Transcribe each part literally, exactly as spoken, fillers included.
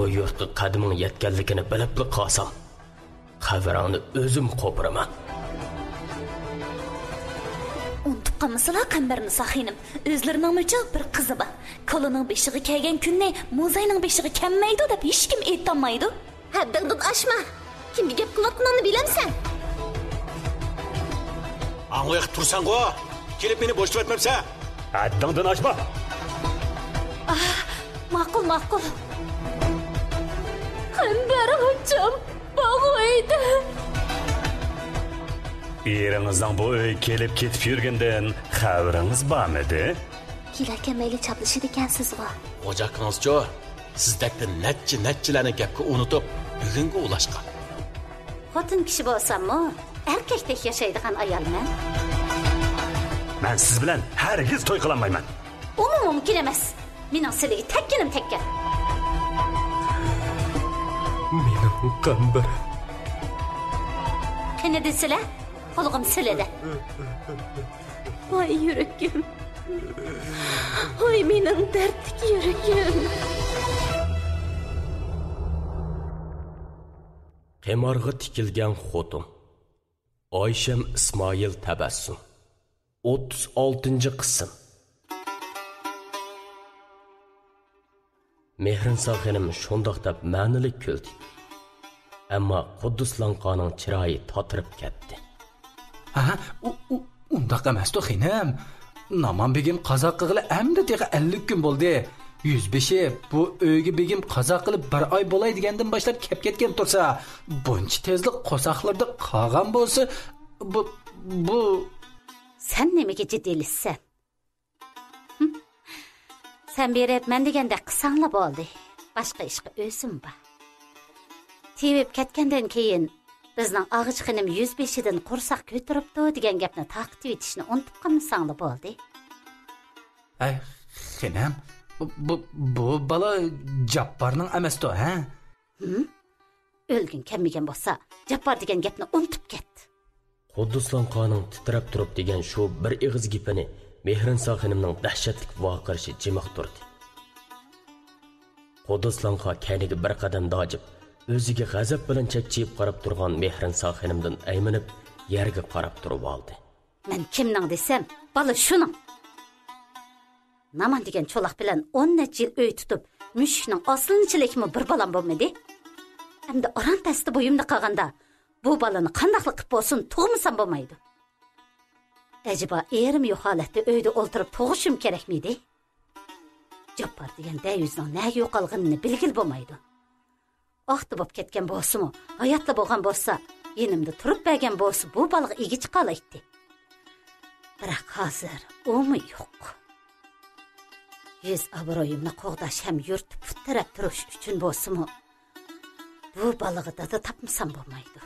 بۇ يۇرتقا قەدىمىڭ يەتكەنلىكىنى بىلىپلا قالسام، قەبرەڭنى ئۆزۈم قوپۇرىمەن. ئۇنتۇپ قالمىسىلا، قەمبەرنىسا خېنىم، ئۆزلىرىنىڭمۇچۇ بىر قىزى بار. كولىنىڭ بېشىغا كەلگەن كۈننى موزاينىڭ بېشىغا كەلمەيدۇ دەپ ھېچكىم ئېيتالمايدۇ. ھەددىڭدىن ئاشما! كىمگە گەپ قىلىۋاتقىنىڭنى بىلەمسەن؟ ئاڭغا يېقىپ تۇرساڭغۇ! كېلىپ مېنى بوشىتىۋەتمەمسەن! ھەددىڭدىن ئاشما! ئاھ، ماقۇل، ماقۇل. قەمبەر ئاچام، باغ ئۆيدە. ئېرىڭىزنىڭ بۇ ئۆيگە كېلىپ كېتىپ يۈرگىنىدىن خەۋىرىڭىز بارمىدى؟ كېلەركەن مەيلى چاپلىشىدىكەنسىزغۇ؟ خوجا ئاكىڭىزچۇ؟ سىزدەكتە نەچچە، نەچچىلەرنى گەپكە ئۇنتۇپ، بۈگۈنگە ئۇلاشقان. خوتۇن كىشى بولساممۇ، ئەركەكتەك ياشايدىغان ئايالمەن. مەن سىز بىلەن ھەرگىز توي قىلالمايمەن. ئۇمۇ مۇمكىن ئەمەس. مېنىڭ سىلىگە تەگكىنىم تەگكەن. مېنىڭ قەمبەر. قېنى دېسىلە، قۇلىقىم سىلىدە. ۋاي يۈرىكىم. ۋاي مېنىڭ دەردلىك يۈرىكىم. قىمارغا تىكىلگەن خوتۇن. ئايشەم ئىسمائىل تەبەسسۇم. ئوتتۇز ئالتىنچى قىسىم. مېھرىنسا خېنىم شۇنداق دەپ مەنىلىك كۈلدى. ئەمما قۇددۇس لوڭقانىڭ چىرايى تاتىرىپ كەتتى. ھە، ئۇ، ئۇ، ئۇنداق ئەمەستۇ خېنىم. نامان بېگىم قازا قىلغىلى ئەمدى تېخى ئەللىك كۈن بولدى. يۈزبېشى بۇ ئۆيگە بېگىم قازا قىلىپ بىر ئاي بولاي دېگەندىن باشلاپ كەپ كەتكەن تۇرسا، بۇنچە تېزلا قورساقلىرىدا قالغان بولسا، بۇ، بۇ. سەن نېمىگە جىددىيلىشىسەن؟ ھىم. سەن بېرىپ مەن دېگەندەك قىلساڭلا بولدى. باشقا ئىشقا ئۆزۈم بار. تېۋىپ كەتكەندىن كېيىن، بىزنىڭ ئاغىچ خېنىم يۈزبېشىدىن قورساق كۆتۈرۈپتۇ دېگەن گەپنى تارقىتىۋېتىشنى ئۇنتۇپ قالمىساڭلا بولدى. ھەي، خېنىم، بۇ، بۇ، بۇ بالا جاپپارنىڭ ئەمەستۇ، ھە؟ ھىم؟ ئۆلگۈڭ كەلمىگەن بولسا، جاپپار دېگەن گەپنى ئۇنتۇپ كەت. قۇددۇس لوڭقانىڭ تىترەپ تۇرۇپ دېگەن شۇ بىر ئېغىز گېپىنى مېھرىنسا خېنىمنىڭ دەھشەتلىك ۋارقىرىشى جىمىقتۇردى. قۇددۇس لوڭقا كەينىگە بىر قەدەم داجىپ، ئۆزىگە غەزەپ بىلەن چەكچىيىپ قاراپ تۇرغان مېھرىنسا خېنىمدىن ئەيمىنىپ، يەرگە قاراپ تۇرۇۋالدى. مەن كىمنىڭ دېسەم، بالا شۇنىڭ. نامان دېگەن چولاق بىلەن ئون نەچچە يىل ئۆي تۇتۇپ، مۈشۈكنىڭ ئاسلىنىچىلىكمۇ بىر بالام بولمىدى. ئەمدى ئاران تەستە بويۇمدا قالغاندا، بۇ بالىنى قانداقلا قىپ بولسۇن تۇغمىسام بولمايدۇ. ئەجەبا ئېرىم يوق ھالەتتە ئۆيدە ئولتۇرۇپ تۇغۇشۇم كېرەكمىدى؟ جاپپار دېگەن دەيۋىزنىڭ نەگە يوقالغىنىنى بىلگىلى بولمايدۇ. ئاختا بولۇپ كەتكەن بولسىمۇ، ھاياتلا بولغان بولسا، يېنىمدا تۇرۇپ بەرگەن بولسا، بۇ بالىغا ئىگە چىقالايتتى. بىراق ھازىر ئۇمۇ يوق. يۈز ئابرۇيۇمنى قوغداش ھەم يۇرتتا پۇت تىرەپ تۇرۇش ئۈچۈن بولسىمۇ، بۇ بالىغا دادا تاپمىسام بولمايدۇ.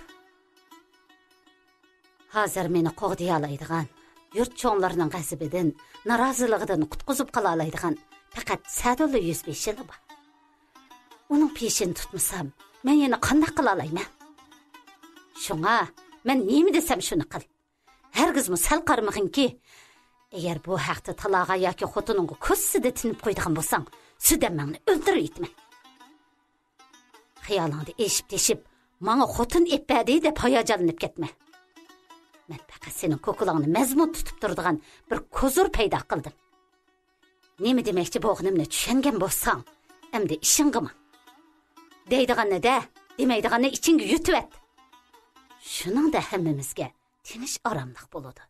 ھازىر مېنى قوغدىيالايدىغان، يۇرت چوڭلىرىنىڭ غەزىپىدىن، نارازىلىقىدىن قۇتقۇزۇپ قالالايدىغان پەقەت سەدۇللا يۈزبېشىلا بار. ئۇنىڭ پېشىنى تۇتمىسام، مەن يەنە قانداق قىلالايمەن؟ شۇڭا مەن نېمە دېسەم شۇنى قىل. ھەرگىزمۇ سەل قارىمىغىنكى، ئەگەر بۇ ھەقتە تالاغا ياكى خوتۇنۇڭغا كوسىسىدا تىنىپ قويىدىغان بولساڭ، سۈدەممەڭنى ئۆلتۈرۈۋېتىمەن. خىيالىڭدا ئېشىپ-تېشىپ، ماڭا خوتۇن ئېلىپ بەردى دەپ ھاياجانلىنىپ كەتمە. مەن پەقەت سېنىڭ كوكۇلاڭنى مەزمۇت تۇتۇپ تۇرىدىغان بىر كوزۇر پەيدا قىلدىم. نېمە دېمەكچى بولغىنىمنى چۈشەنگەن بولساڭ، ئەمدى ئىشىڭغا ماڭ. دەيدىغاننى دە، دېمەيدىغاننى ئىچىڭگە يۇتۇۋەت. شۇنىڭدا ھەممىمىزگە تىنچ-ئاراملىق بولىدۇ.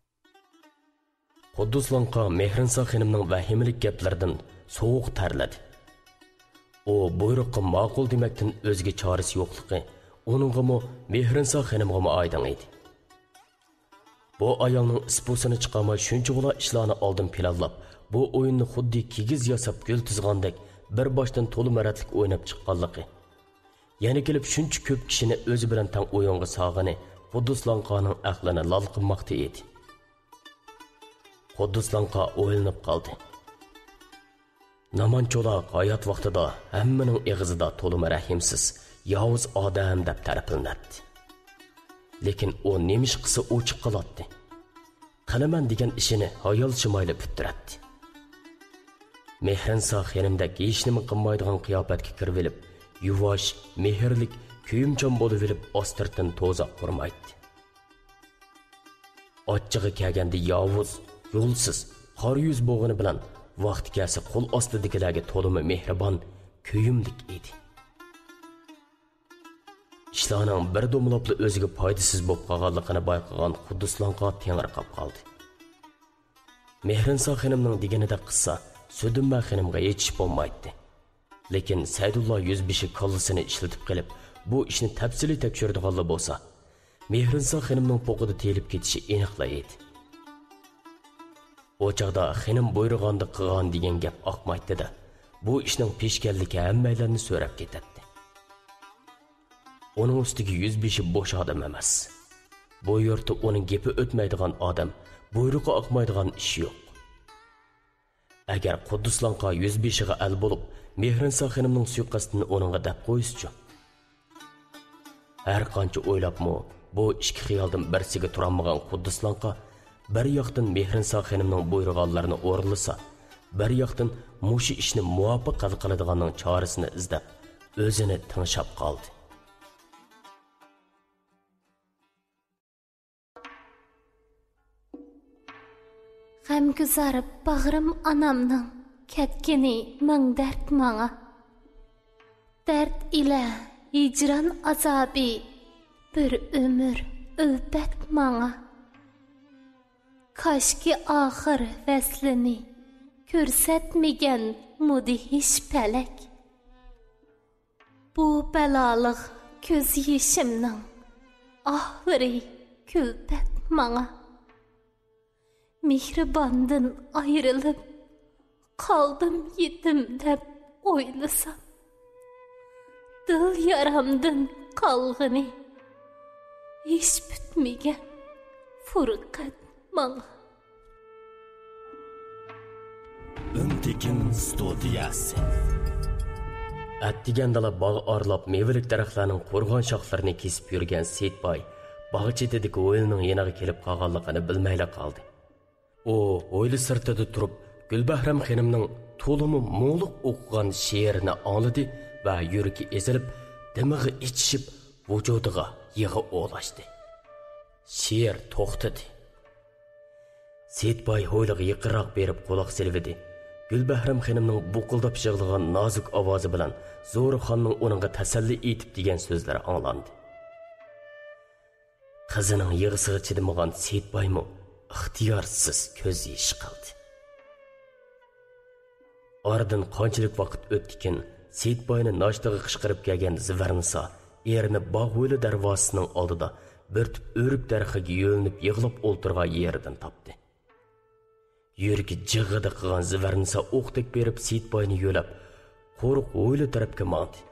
قۇددۇس لوڭقا مېھرىنسا خېنىمنىڭ ۋەھىمىلىك گەپلىرىدىن سوغۇق تەرلىدى. ئۇ بۇيرۇققا ماقۇل دېمەكتىن ئۆزگە چارىسى يوقلۇقى ئۇنىڭغىمۇ، مېھرىنسا خېنىمغىمۇ ئايدىڭ ئىدى. بۇ ئايالنىڭ ئىس-پۇسىنى چىقارماي شۇنچىۋالا ئىشلارنى ئالدىن پىلانلاپ، بۇ ئويۇننى خۇددى كىگىز ياساپ گۈل تىزغاندەك بىر باشتىن تولىمۇ رەتلىك ئويناپ چىققانلىقى، يەنە كېلىپ شۇنچە كۆپ كىشىنى ئۆزى بىلەن تەڭ ئويۇنغا سالغىنى قۇددۇس لوڭقانىڭ ئەقلىنى لال قىلماقتا ئىدى. قۇددۇس لوڭقا ئويلىنىپ قالدى. نامان چولاق ھايات ۋاقتىدا ھەممىنىڭ ئېغىزىدا تولىمۇ رەھىمسىز، ياۋۇز ئادەم دەپ تەرىپلىنەتتى. لېكىن ئۇ نېمە ئىش قىلسا ئوچۇق قىلاتتى. قىلىمەن دېگەن ئىشىنى ھايال شىمايلا پۈتتۈرەتتى. مېھرىنسا خېنىمدەك ھېچنېمە قىلمايدىغان قىياپەتكە كىرىۋېلىپ، يۇۋاش، مېھىرلىك، كۆيۈمچان بولۇۋېلىپ، ئاستىرتىن توزا قۇرمايتتى. ئاچچىقى كەلگەندە ياۋۇز، يولسىز، قارا يۈز بولغىنى بىلەن، ۋاقتى كەلسە قول ئاستىدىكىلەرگە تولىمۇ مېھرىبان، كۆيۈملۈك ئىدى. ئىشلارنىڭ بىر دومىلاپلا ئۆزىگە پايدىسىز بولۇپ قالغانلىقىنى بايقىغان قۇددۇسلانقا تېڭىرقاپ قالدى. مېھرىنسا خېنىمنىڭ دېگىنىدەك قىلسا، سۆدۈنمە خېنىمغا ھېچ ئىش بولمايتتى. لېكىن سەيدۇللا يۈزبېشى كاللىسىنى ئىشلىتىپ قېلىپ، بۇ ئىشنى تەپسىلىي تەكشۈرىدىغانلا بولسا، مېھرىنسا خېنىمنىڭ پوقىدا تېيىلىپ كېتىشى ئېنىقلا ئىدى. ئۇ چاغدا خېنىم بۇيرۇغاندا قىلغان دېگەن گەپ ئاقمايتتى-دە، بۇ ئىشنىڭ پېشكەللىكى ھەممەيلەننى سۆرەپ كېتەتتى. ئۇنىڭ ئۈستىگە يۈزبېشى بوش ئادەم ئەمەس. بۇ يۇرتتا ئۇنىڭ گېپى ئۆتمەيدىغان ئادەم، بۇيرۇقى ئاقمايدىغان ئىش يوق. ئەگەر قۇددۇسلانقا يۈزبېشىغا ئەل بولۇپ، مېھرىنسا خېنىمنىڭ سۇيىقەستىنى ئۇنىڭغا دەپ قويسىچۇ؟ ھەر قانچە ئويلاپمۇ، بۇ ئىككى خىيالدىن بىرسىگە تۇرالمىغان قۇددۇسلانقا بىر ياقتىن مېھرىنسا خېنىمنىڭ بۇيرۇغانلىرىنى ئورۇنلىسا، بىر ياقتىن مۇشۇ ئىشنى مۇۋاپىق ھەل قىلىدىغاننىڭ چارىسىنى ئىزدەپ، ئۆزىنى تىڭشاپ قالدى. غەمگۈزار باغرىم ئانامنىڭ كەتكىنى مىڭ دەرد ماڭا. دەرد ئىلە ھىجران ئازابى بىر ئۆمۈر ئۈلپەت ماڭا. كاشكى ئاخىر ۋەسلىنى كۆرسەتمىگەن مۇدھىش پەلەك. بۇ بەلالىق كۆز يېشىمنىڭ ئاھلىرى كۈلپەت ماڭا. مېھرىباندىن ئايرىلىپ قالدىم يېتىم دەپ ئويلىسام، دىل يارامدىن قالغىنى ھېچ پۈتمىگەن پۇرقەت ماڭا. ئۈنتېكىن ستۇدىيەسى. ئەتىگەندىلا باغ ئارىلاپ، مېۋىلىك دەرەخلەرنىڭ قۇرۇغان شاخلىرىنى كېسىپ يۈرگەن سېيىتباي باغ چېتىدىكى ھويلىنىڭ يېنىغا كېلىپ قالغانلىقىنى بىلمەيلا قالدى. ئۇ ھويلا سىرتىدا تۇرۇپ، گۈلبەھرەم خېنىمنىڭ تولىمۇ مۇڭلۇق ئوقۇغان شېئىرىنى ئاڭلىدى ۋە يۈرىكى ئېزىلىپ، دىمىقى ئېچىشىپ، ۋۇجۇدىغا يىغا ئولاشتى. شېئىر توختىدى. سېيىتباي ھويلىغا يېقىنراق بېرىپ قۇلاق سېلىۋىدى. گۈلبەھرەم خېنىمنىڭ بۇقۇلداپ يىغلىغان نازۇك ئاۋازى بىلەن زورىخاننىڭ ئۇنىڭغا تەسەللى ئېيتىپ دېگەن سۆزلىرى ئاڭلاندى. قىزىنىڭ يىغىسىغا چىدىمىغان سېيىتبايمۇ ئىختىيارسىز كۆز يېشى قىلدى. ئارىدىن قانچىلىك ۋاقىت ئۆتتىكىن، سېيىتباينى ناشتىغا قىچقىرىپ كەلگەن زىۋەرنىسا ئېرىنى باغ ھويلا دەرۋازىسىنىڭ ئالدىدا بىر تۈپ ئۆرۈك دەرىخىگە يۆلىنىپ يىغلاپ ئولتۇرغان يېرىدىن تاپتى. يۈرىكى جىغغىدە قىلغان زىۋەرنىسا ئوقتەك بېرىپ سېيىتباينى يۆلەپ، قورۇق ھويلا تەرەپكە ماڭدى.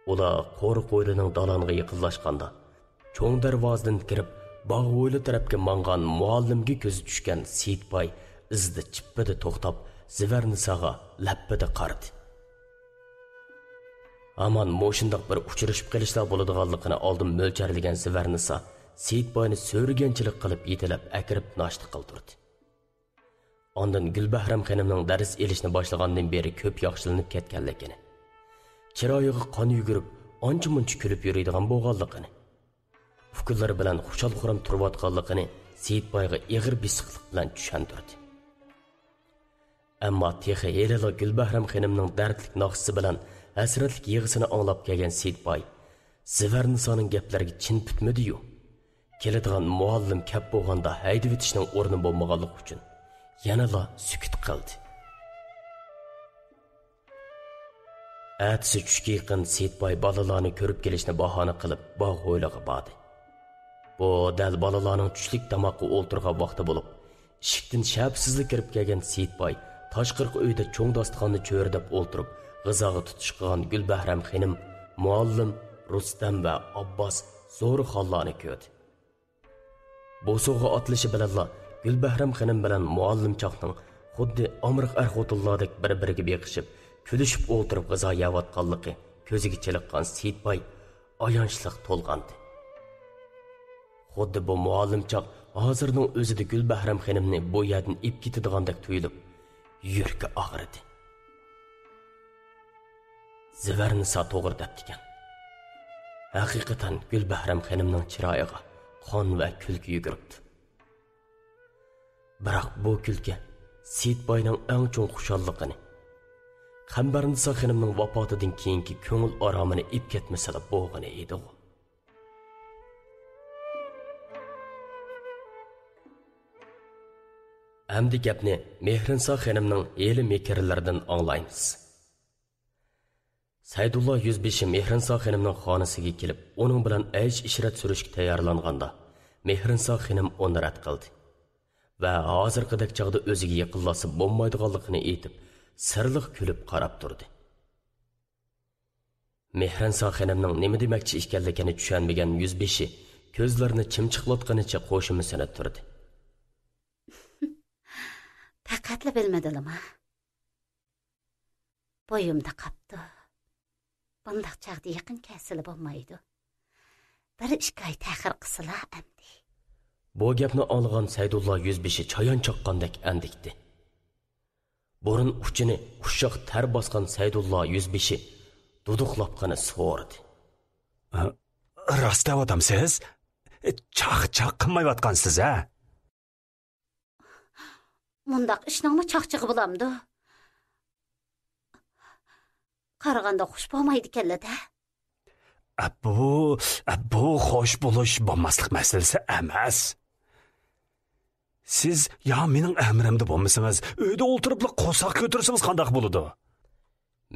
ئۇلار قورۇق ھويلىنىڭ دالانىغا يېقىنلاشقاندا، چوڭ دەرۋازىدىن كىرىپ، باغ ھويلا تەرەپكە ماڭغان مۇئەللىمگە كۆزى چۈشكەن سېيىتباي ئىزدا چىپپىدە توختاپ، زىۋەرنىساغا لەپپىدە قارىدى. ھامان مۇشۇنداق بىر ئۇچرىشىپ قېلىشلار بولىدىغانلىقىنى ئالدىن مۆلچەرلىگەن زىۋەرنىسا سېيىتباينى سۆرىگەنچىلىك قىلىپ يېتىلەپ ئەكىرىپ ناشتا قىلدۇردى. ئاندىن گۈلبەھرەم خېنىمنىڭ دەرس ئېلىشنى باشلىغاندىن بېرى كۆپ ياخشىلىنىپ كەتكەنلىكىنى، چىرايىغا قان يۈگۈرۈپ، ئانچە-مۇنچە كۈلۈپ يۈرىدىغان بولغانلىقىنى، ئۇكىلىرى بىلەن خۇشال-خۇرام تۇرۇۋاتقانلىقىنى سېيىتبايغا ئېغىر بېسىقلىق بىلەن چۈشەندۈردى. ئەمما تېخى ھېلىلا گۈلبەھرەم خېنىمنىڭ دەردلىك ناخشىسى بىلەن ھەسرەتلىك يىغىسىنى ئاڭلاپ كەلگەن سېيىتباي زىۋەرنىسانىڭ گەپلىرىگە چىن پۈتمىدىيۇ، كېلىدىغان مۇئەللىم كەپ بولغاندا ھەيدىۋېتىشنىڭ ئورنى بولمىغانلىقى ئۈچۈن يەنىلا سۈكۈت قىلدى. ئەتىسى چۈشكە يېقىن سېيىتباي بالىلارنى كۆرۈپ كېلىشنى باھانە قىلىپ، باغ ھويلىغا باردى. بۇ دەل بالىلارنىڭ چۈشلۈك تاماققا ئولتۇرغان ۋاقتى بولۇپ، ئىشىكتىن شەپىسىزلا كىرىپ كەلگەن سېيىتباي تاشقىرىقى ئۆيدە چوڭ داستىخاننى چۆرىدەپ ئولتۇرۇپ، غىزاغا تۇتۇش قىلغان گۈلبەھرەم خېنىم، مۇئەللىم، رۇستەم ۋە ئابباس زورىخانلارنى كۆردى. بوسۇغا ئاتلىشى بىلەنلا گۈلبەھرەم خېنىم بىلەن مۇئەللىمچاقنىڭ خۇددى ئامراق ئەر-خوتۇنلاردەك بىر-بىرىگە بېقىشىپ، كۈلۈشۈپ ئولتۇرۇپ غىزا يەۋاتقانلىقى كۆزىگە چېلىققان سېيىتباي ئايانچلىق تولغانتى. خۇددى بۇ مۇئەللىمچاق ھازىرنىڭ ئۆزىدە گۈلبەھرەم خېنىمنى بۇ يەردىن ئېلىپ كېتىدىغاندەك تۇيۇلۇپ، يۈرىكى ئاغرىدى. زىۋەرنىسا توغرا دەپتىكەن. ھەقىقەتەن گۈلبەھرەم خېنىمنىڭ چىرايىغا قان ۋە كۈلكە يۈگۈرۈپتۇ. بىراق بۇ كۈلكە سېيىت باينىڭ ئەڭ چوڭ خۇشاللىقىنى، قەمبەرنىسا خېنىمنىڭ ۋاپاتىدىن كېيىنكى كۆڭۈل ئارامىنى ئېلىپ كەتمىسىلا بولغىنى ئىدىغۇ. ئەمدى گەپنى مېھرىنسا خېنىمنىڭ ھىيلە-مىكىرلىرىدىن ئاڭلايمىز. سەيدۇللا يۈزبېشى مېھرىنسا خېنىمنىڭ خانىسىگە كېلىپ، ئۇنىڭ بىلەن ئەيش-ئىشرەت سۈرۈشكە تەييارلانغاندا، مېھرىنسا خېنىم ئۇنى رەت قىلدى ۋە ھازىرقىدەك چاغدا ئۆزىگە يېقىنلاشسا بولمايدىغانلىقىنى ئېيتىپ، سىرلىق كۈلۈپ قاراپ تۇردى. مېھرىنسا خېنىمنىڭ نېمە دېمەكچى ئىكەنلىكىنى چۈشەنمىگەن يۈزبېشى كۆزلىرىنى چىمچىقلاتقىنىچە قوشۇمىسىنى تۈردى. پەقەتلا بىلمىدىلىما؟ بويۇمدا قاپتۇ. بۇنداق چاغدا يېقىن كەلسىلا بولمايدۇ. بىر ئىككى ئاي تەخىر قىلسىلا ئەمدى. بۇ گەپنى ئاڭلىغان سەيدۇللا يۈزبېشى چايان چاققاندەك ئەندىكتى. بۇرۇن ئۇچىنى ئۇششاق تەر باسقان سەيدۇللا يۈزبېشى دۇدۇقلاپقىنە سورىدى. ئە، راست دەۋاتامسىز؟ چاقچاق قىلمايۋاتقانسىز، ھە؟ مۇنداق ئىشنىڭمۇ چاقچىقى بولامدۇ؟ قارىغاندا خۇش بولمايدىكەنلا-دە. ئە، بۇ، ئە، بۇ خوش بولۇش بولماسلىق مەسىلىسى ئەمەس. سىز يا مېنىڭ ئەمرىمدە بولمىسىڭىز، ئۆيدە ئولتۇرۇپلا قورساق كۆتۈرسىڭىز قانداق بولىدۇ؟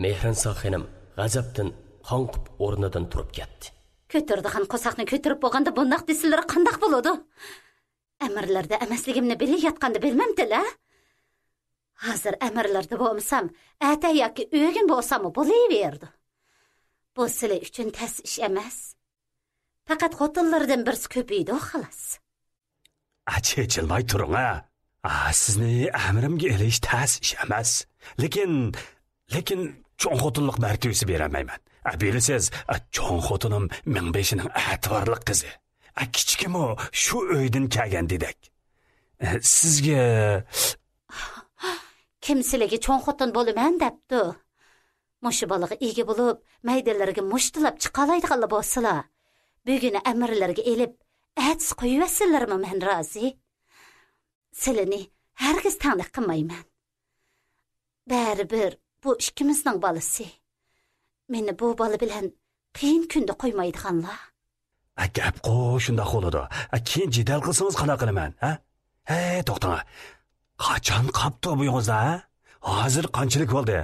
مېھرىنسا خېنىم غەزەپتىن قاڭقىپ ئورنىدىن تۇرۇپ كەتتى. كۆتۈرىدىغان قورساقنى كۆتۈرۈپ بولغاندا بۇنداق دېسىلىرى قانداق بولىدۇ؟ ئەمىرلەردە ئەمەسلىكىمنى بىلىۋاتقاندا بىلمەمتىلە؟ ھازىر ئەمىرلەردە بولمىسام، ئەتە ياكى ئۆگۈن بولساممۇ بولۇۋېرىدۇ. بۇ سىلى ئۈچۈن تەس ئىش ئەمەس. پەقەت خوتۇنلىرىدىن بىرسى كۆپىيىدۇ، خالاس. ئا، چېچىلماي تۇرۇڭ، ھە. ئا، سىزنى ئەمرىمگە ئېلىش تەس ئىش ئەمەس. لېكىن، لېكىن چوڭ خوتۇنلۇق مەرتىۋىسى بېرەلمەيمەن. ئا، بىلىسىز، ئا، چوڭ خوتۇنۇم مىڭبېشىنىڭ ئەتىۋارلىق قىزى. ئا، كىچىكىمۇ شۇ ئۆيدىن كەلگەن دېدەك. ئە، سىزگە كىم سىلىگە چوڭ خوتۇن بولىمەن دەپتۇ؟ مۇشۇ بالىغا ئىگە بولۇپ، مەيدىلىرىگە مۇشتىلاپ چىقالايدىغانلا بولسىلا، بۈگۈن ئەمىرلەرگە ئېلىپ، ئەتىسى قويۇۋەتسىلىرىمۇ مەن رازى. سىلىنى ھەرگىز تەڭلىك قىلمايمەن. بەرىبىر بۇ ئىككىمىزنىڭ بالىسى. مېنى بۇ بالا بىلەن قىيىن كۈندە قويمايدىغانلا. ئە، گەپقۇ شۇنداق بولىدۇ. ئە، كېيىن جېدەل قىلسىڭىز قانداق قىلىمەن، ھە؟ ھەي، توختاڭ. قاچان قاپتۇ بويىڭىزدا، ھە؟ ھازىر قانچىلىك بولدى؟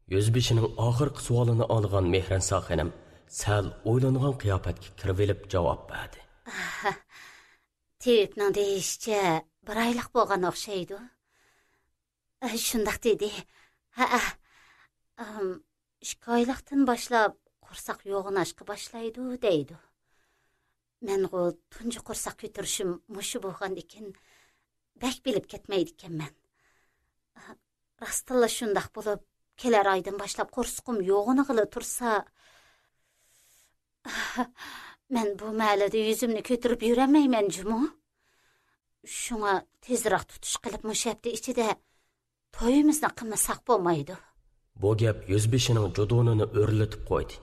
يۈزبېشىنىڭ ئاخىرقى سوئالىنى ئاڭلىغان مېھرىنسا خېنىم سەل ئويلانغان قىياپەتكە كىرىۋېلىپ جاۋاب بەردى. تېۋىپنىڭ دېيىشىچە، بىر ئايلىق بولغان ئوخشايدۇ. ئە، شۇنداق دېدى. ھەئە. ئىككى ئايلىقتىن باشلاپ قورساق يوغىناشقا باشلايدۇ دەيدۇ. مەنغۇ تۇنجى قورساق كۆتۈرۈشۈم مۇشۇ بولغاندىكىن، بەك بىلىپ كەتمەيدىكەنمەن. راستتىنلا شۇنداق بولۇپ، كېلەر ئايدىن باشلاپ قورسىقىم يوغىنىغىلى تۇرسا، مەن بۇ مەھەللىدە يۈزۈمنى كۆتۈرۈپ يۈرەلمەيمەن جۇمۇ. شۇڭا تېزراق تۇتۇش قىلىپ، مۇشۇ ھەپتە ئىچىدە تويىمىزنى قىلمىساق بولمايدۇ. بۇ گەپ يۈزبېشىنىڭ جۇدۇنىنى ئۆرلىتىپ قويدى.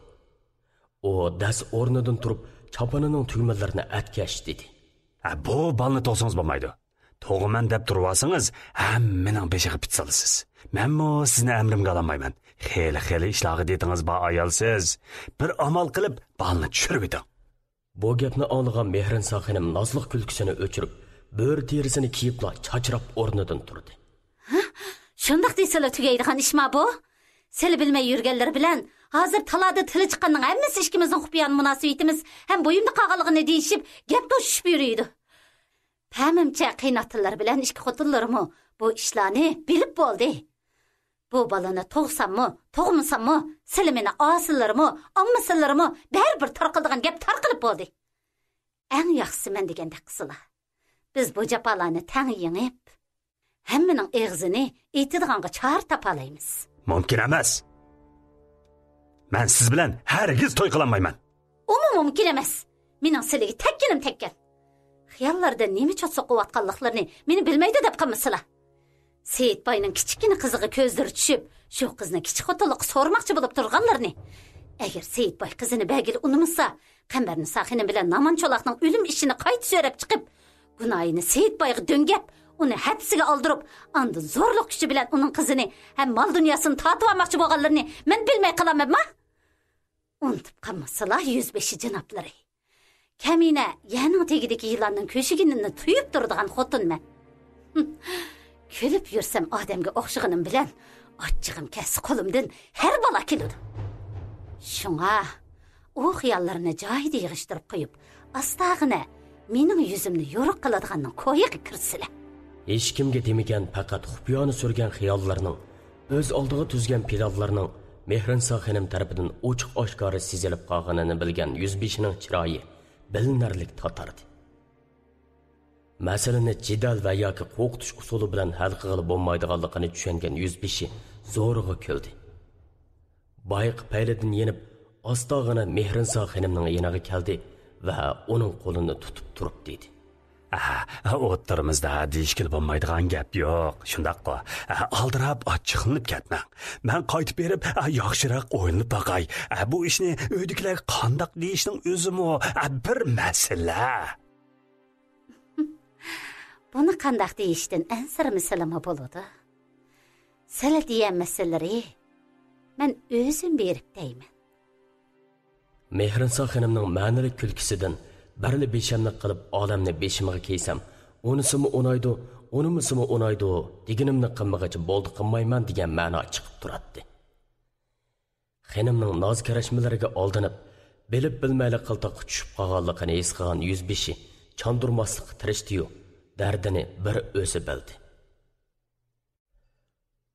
ئۇ دەس ئورنىدىن تۇرۇپ، چاپىنىنىڭ تۈگمىلىرىنى ئەتكەچ دېدى. ھە، بۇ بالىنى تۇغسىڭىز بولمايدۇ. تۇغىمەن دەپ تۇرۇۋالسىڭىز، ھەممىنىڭ بېشىغا پىت سالىسىز. مەنمۇ سىزنى ئەمرىمگە ئالالمايمەن. خېلى، خېلى ئىشلارغا دىتىڭىز بار ئايال سىز. بىر ئامال قىلىپ، بالىنى چۈشۈرۈۋېتىڭ. بۇ گەپنى ئاڭلىغان مېھرىنسا خېنىم نازلىق كۈلكىسىنى ئۆچۈرۈپ، بۆرە تېرىسىنى كىيىپلا چاچراپ ئورنىدىن تۇردى. ھە؟ شۇنداق دېسىلا تۈگەيدىغان ئىشما بۇ؟ سىلى بىلمەي يۈرگەنلىرى بىلەن ھازىر تالادا تىلى چىققاننىڭ ھەممىسى ئىككىمىزنىڭ خۇپىيانە مۇناسىۋىتىمىز ھەم بويۇمدا قالغانلىقىنى دېيىشىپ، گەپ توشۇشۇپ يۈرىدۇ. پەمىمچە، قېيىنئاتىلىرى بىلەن ئىككى خوتۇنلىرىمۇ بۇ ئىشلارنى بىلىپ بولدى. بۇ بالىنى تۇغساممۇ، تۇغمىساممۇ، سىلى مېنى ئالسىلىرىمۇ، ئالمىسىلىرىمۇ، بەرىبىر تارقىلىدىغان گەپ تارقىلىپ بولدى. ئەڭ ياخشىسى مەن دېگەندەك قىلسىلا. بىز بۇ جاپالارنى تەڭ يېڭىپ، ھەممىنىڭ ئېغىزىنى ئېتىدىغانغا چارە تاپالايمىز. مۇمكىن ئەمەس. مەن سىز بىلەن ھەرگىز توي قىلالمايمەن. ئۇمۇ مۇمكىن ئەمەس. مېنىڭ سىلىگە تەگكىنىم تەگكەن. خىياللاردا نېمە چوت سوقۇۋاتقانلىقلىرىنى مېنى بىلمەيدۇ دەپ قالمىسىلا. سېيىتباينىڭ كىچىككىنە قىزىغا كۆزلىرى چۈشۈپ، شۇ قىزنى كىچىك خوتۇنلۇققا سورىماقچى بولۇپ تۇرغانلىرىنى، ئەگەر سېيىتباي قىزىنى بەرگىلى ئۇنىمىسا، قەمبەرنىسا خېنىم بىلەن نامان چولاقنىڭ ئۆلۈم ئىشىنى قايتا سۆرەپ چىقىپ، گۇناھىنى سېيىتبايغا دۆڭگەپ، ئۇنى ھەپسىگە ئالدۇرۇپ، ئاندىن زورلۇق كۈچى بىلەن ئۇنىڭ قىزىنى ھەم مال دۇنياسىنى تارتىۋالماقچى بولغانلىرىنى مەن بىلمەي قالامەنما؟ ئۇنتۇپ قالمىسىلا، يۈزبېشى جانابلىرى. كەمىنە يەرنىڭ تېگىدىكى يىلاننىڭ كۆشىگىنىنى تۇيۇپ تۇرىدىغان خوتۇنمەن. كۈلۈپ يۈرسەم ئادەمگە ئوخشىغىنىم بىلەن، ئاچچىقىم كەتسە قولۇمدىن ھەر بالا كېلىدۇ. شۇڭا ئۇ خىياللىرىنى جايىدا يىغىشتۇرۇپ قويۇپ، ئاستاغىنە مېنىڭ يۈزۈمنى يورۇق قىلىدىغاننىڭ كويىغا كىرسىلە. ھېچكىمگە دېمىگەن، پەقەت خۇپىيانە سۈرگەن خىياللىرىنىڭ، ئۆز ئالدىغا تۈزگەن پىلانلىرىنىڭ مېھرىنسا خېنىم تەرىپىدىن ئوچۇق-ئاشكارا سېزىلىپ قالغىنىنى بىلگەن يۈزبېشىنىڭ چىرايى بىلىنەرلىك تاتاردى. مەسىلىنى جېدەل ۋە ياكى قورقۇتۇش ئۇسۇلى بىلەن ھەل قىلغىلى بولمايدىغانلىقىنى چۈشەنگەن يۈزبېشى زورىغا كۈلدى. بايىقى پەيلىدىن يېنىپ، ئاستاغىنا مېھرىنسا خېنىمنىڭ يېنىغا كەلدى ۋە ئۇنىڭ قولىنى تۇتۇپ تۇرۇپ دېدى. ئە، ئوتتۇرىمىزدا دېيىشكىلى بولمايدىغان گەپ يوق، شۇنداققۇ؟ ئە، ئالدىراپ، ئاچچىقلىنىپ كەتمەڭ. مەن قايتىپ بېرىپ، ئە، ياخشىراق ئويلىنىپ باقاي. ئە، بۇ ئىشنى ئۆيدىكىلەرگە قانداق دېيىشنىڭ ئۆزىمۇ، ئە، بىر مەسىلە. بۇنى قانداق دېيىشتىن ئەنسىرىمىسىلىمۇ بولىدۇ. سىلە دېيەلمىسىلىرى، مەن ئۆزۈم بېرىپ دەيمەن. مېھرىنسا خېنىمنىڭ مەنىلىك كۈلكىسىدىن بىرلا بىشەملىك قىلىپ ئالەمنى بېشىمغا كىيسەم، ئۇنىسىمۇ ئۇنايدۇ، ئۇنىمىسىمۇ ئۇنايدۇ، دېگىنىمنى قىلمىغىچە بولدى قىلمايمەن دېگەن مەنا چىقىپ تۇراتتى. خېنىمنىڭ ناز-كەرەشمىلىرىگە ئالدىنىپ، بىلىپ-بىلمەيلا قىلتاققا چۈشۈپ قالغانلىقىنى ھېس قىلغان يۈزبېشى چاندۇرماسلىققا تىرىشتى-يۇ، دەردىنى بىر ئۆزى بىلدى.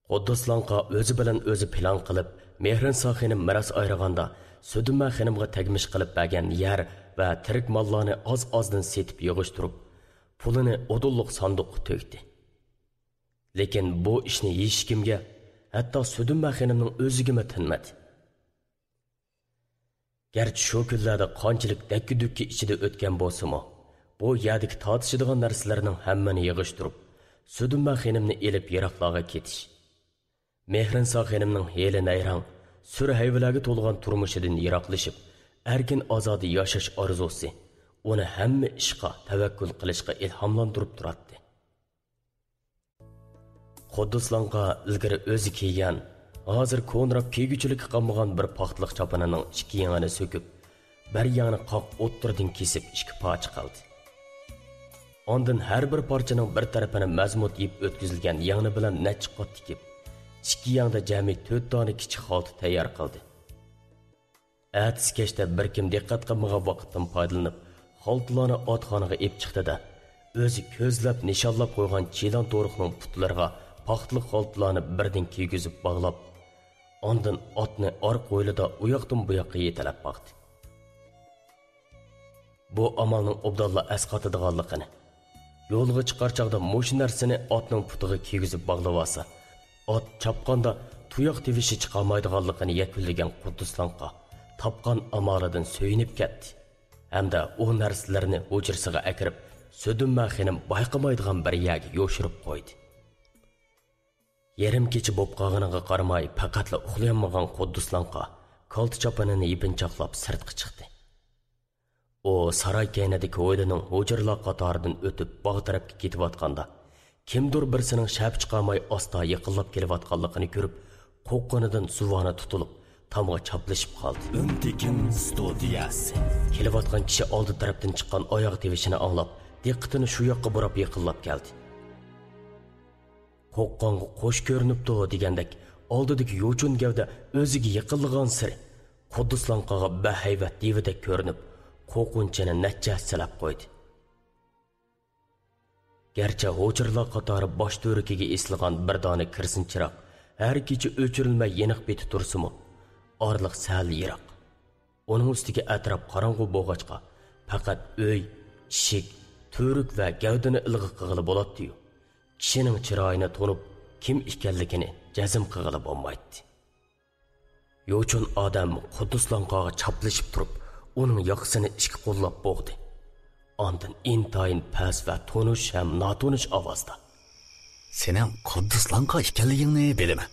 قۇددۇسلانقا ئۆزى بىلەن ئۆزى پىلان قىلىپ، مېھرىنسا خېنىم مىراس ئايرىغاندا، سۈدۈمە خېنىمغا تەگمىش قىلىپ بەرگەن يەر ۋە تىرىك ماللارنى ئاز-ئازدىن سېتىپ يىغىشتۇرۇپ، پۇلىنى ئۇدۇللۇق ساندۇققا تۆكتى. لېكىن بۇ ئىشنى ھېچكىمگە، ھەتتا سۈدۈمە خېنىمنىڭ ئۆزىگىمۇ تىنمىدى. گەرچە شۇ كۈنلەردە قانچىلىك دەككە-دۈككە ئىچىدە ئۆتكەن بولسىمۇ، بۇ يەردىكى تارتىشىدىغان نەرسىلەرنىڭ ھەممىنى يىغىشتۇرۇپ، سۈدۈمە خېنىمنى ئېلىپ يىراقلارغا كېتىش، مېھرىنسا خېنىمنىڭ ھىيلە-نەيرەڭ، سۈر-ھەيۋىلەرگە تولغان تۇرمۇشىدىن يىراقلىشىپ، ئەركىن-ئازادە ياشاش ئارزۇسى ئۇنى ھەممە ئىشقا تەۋەككۈل قىلىشقا ئىلھاملاندۇرۇپ تۇراتتى. قۇددۇسلانقا ئىلگىرى ئۆزى كىيگەن، ھازىر كونىراپ كىيگۈچىلىككە قالمىغان بىر پاختىلىق چاپىنىنىڭ ئىككى يېڭىنى سۆكۈپ، بىر يەڭنى قاق ئوتتۇرىدىن كېسىپ ئىككى پارچە قىلدى. ئاندىن ھەر بىر پارچىنىڭ بىر تەرىپىنى مەزمۇت يېيىپ ئۆتكۈزۈلگەن يەڭنى بىلەن نەچچە قات تىكىپ، ئىككى يەڭدە جەمئىي تۆت دانە كىچىك خالتا تەييار قىلدى. ئەتىسى كەچتە بىر كىم دىققەت قىلمىغان ۋاقىتتىن پايدىلىنىپ، خالتىلارنى ئاتخانىغا ئېلىپ چىقتى-دە، ئۆزى كۆزلەپ نىشانلاپ قويغان چىلان تورۇقنىڭ پۇتلىرىغا پاختىلىق خالتىلارنى بىردىن كىيگۈزۈپ باغلاپ، ئاندىن ئاتنى ئارقا ھويلىدا ئۇياقتىن بۇياققا يېتىلەپ باقتى. بۇ ئامالنىڭ ئوبدانلا ئەسقاتىدىغانلىقىنى، يولغا چىقار چاغدا مۇشۇ نەرسىنى ئاتنىڭ پۇتىغا كىيگۈزۈپ باغلىۋالسا، ئات چاپقاندا تۇياق تىۋىشى چىقالمايدىغانلىقىنى يەكۈنلىگەن قۇددۇسلانقا تاپقان ئامالىدىن سۆيۈنۈپ كەتتى ھەمدە ئۇ نەرسىلىرىنى ھۇجرىسىغا ئەكىرىپ، سۆدۈنمە خېنىم بايقىمايدىغان بىر يەرگە يوشۇرۇپ قويدى. يېرىم كېچە بوپ قالغىنىغا قارىماي، پەقەتلا ئۇخلىيالمىغان قۇددۇسلانقا كالتە چاپىنىنى يېپىنچاقلاپ سىرتقا چىقتى. ئۇ ساراي كەينىدىكى ھويلىنىڭ ھۇجرىلار قاتارىدىن ئۆتۈپ، باغ تەرەپكە كېتىۋاتقاندا، كىمدۇر بىرسىنىڭ شەپە چىقارماي ئاستا يېقىنلاپ كېلىۋاتقانلىقىنى كۆرۈپ، قورققىنىدىن زۇۋانى تۇتۇلۇپ، تامغا چاپلىشىپ قالدى. ئۈن تېكىن ستۇدىيەسى. كېلىۋاتقان كىشى ئالدى تەرەپتىن چىققان ئاياغ تىۋىشىنى ئاڭلاپ، دىققىتىنى شۇ ياققا بۇراپ يېقىنلاپ كەلدى. قورققانغا قوش كۆرۈنۈپتۇ دېگەندەك، ئالدىدىكى يوچۇن گەۋدە ئۆزىگە يېقىنلىغانسېرى، قۇددۇسلانقاغا بەھەيۋەت دىۋىدەك كۆرۈنۈپ، قورقۇنچىنى نەچچە ھەسسىلەپ قويدى. گەرچە ھوجرىلار قاتارى باش تۈۋرۈكىگە ئېسىلغان بىر دانە كىرسىن چىراغ ھەر كېچە ئۆچۈرۈلمەي يېنىق پېتى تۇرسىمۇ، ئارىلىق سەل يىراق. ئۇنىڭ ئۈستىگە ئەتراپ قاراڭغۇ بولغاچقا، پەقەت ئۆي، ئىشىك، تۈۋرۈك ۋە گەۋدىنى ئىلغا قىلغىلى بولاتتىيۇ، كىشىنىڭ چىرايىنى تونۇپ، كىم ئىكەنلىكىنى جەزم قىلغىلى بولمايتتى. يوچۇن ئادەم قۇددۇسلانقاغا چاپلىشىپ تۇرۇپ، ئۇنىڭ ياقىسىنى ئىككى قوللاپ بوغدى. ئاندىن ئىنتايىن پەس ۋە تونۇش ھەم ناتونۇش ئاۋازدا، سېنىڭ قۇددۇس لانقا ئىكەنلىكىڭنى بىلىمەن.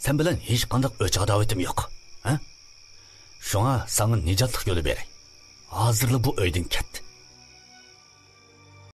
سەن بىلەن ھېچقانداق ئۆچ-ئاداۋىتىم يوق، ھە؟ شۇڭا ساڭا نىجاتلىق يولى بېرەي. ھازىرلا بۇ ئۆيدىن كەت.